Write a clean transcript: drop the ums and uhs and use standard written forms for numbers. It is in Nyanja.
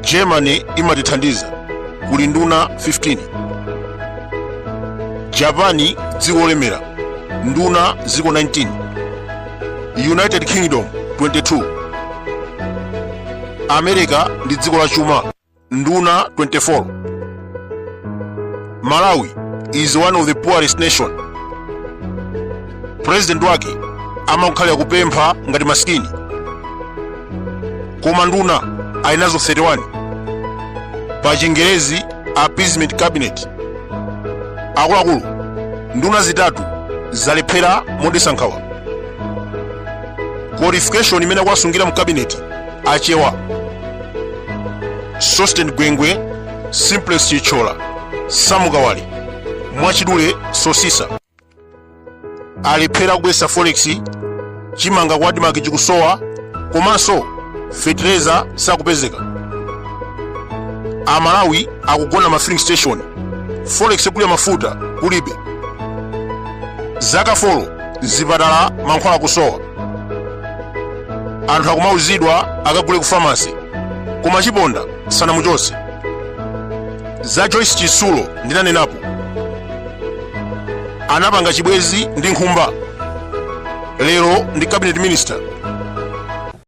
Germany imatithandiza, kuli nduna 15. Japan, dziko lolemera, nduna ziko 19. United Kingdom 22. America ndi dziko la chuma, nduna 24. Malawi is one of the poorest nation. President wake amakhalira kupempha ngati masikini, koma nduna ali nazo 31, pa Chingerezi appeasement cabinet. Akuluakulu, nduna zitatu zalephera modetsa nkhawa. Qualification imene akuwasungira mu cabinet Achewa, Sosten Gwengwe, Simplex Chithyola, Sam Kawale, mwachidule Sosisa, alephera kubweretsa forex. Chimanga ku ADMARC chikusowa, komanso fetereza sakupezeka. Amalawi akugona ma filling station, forex yogulira mafuta kulibe. Zaka 4 zipatala mankhwala kusowa, anthu akumauzidwa akagule ku famasi, koma Chiponda sanamuchotse. Za Joyce Chitsulo ndinanenapo, anapanga chibwezi ndi nkhumba, lero ndi cabinet minister.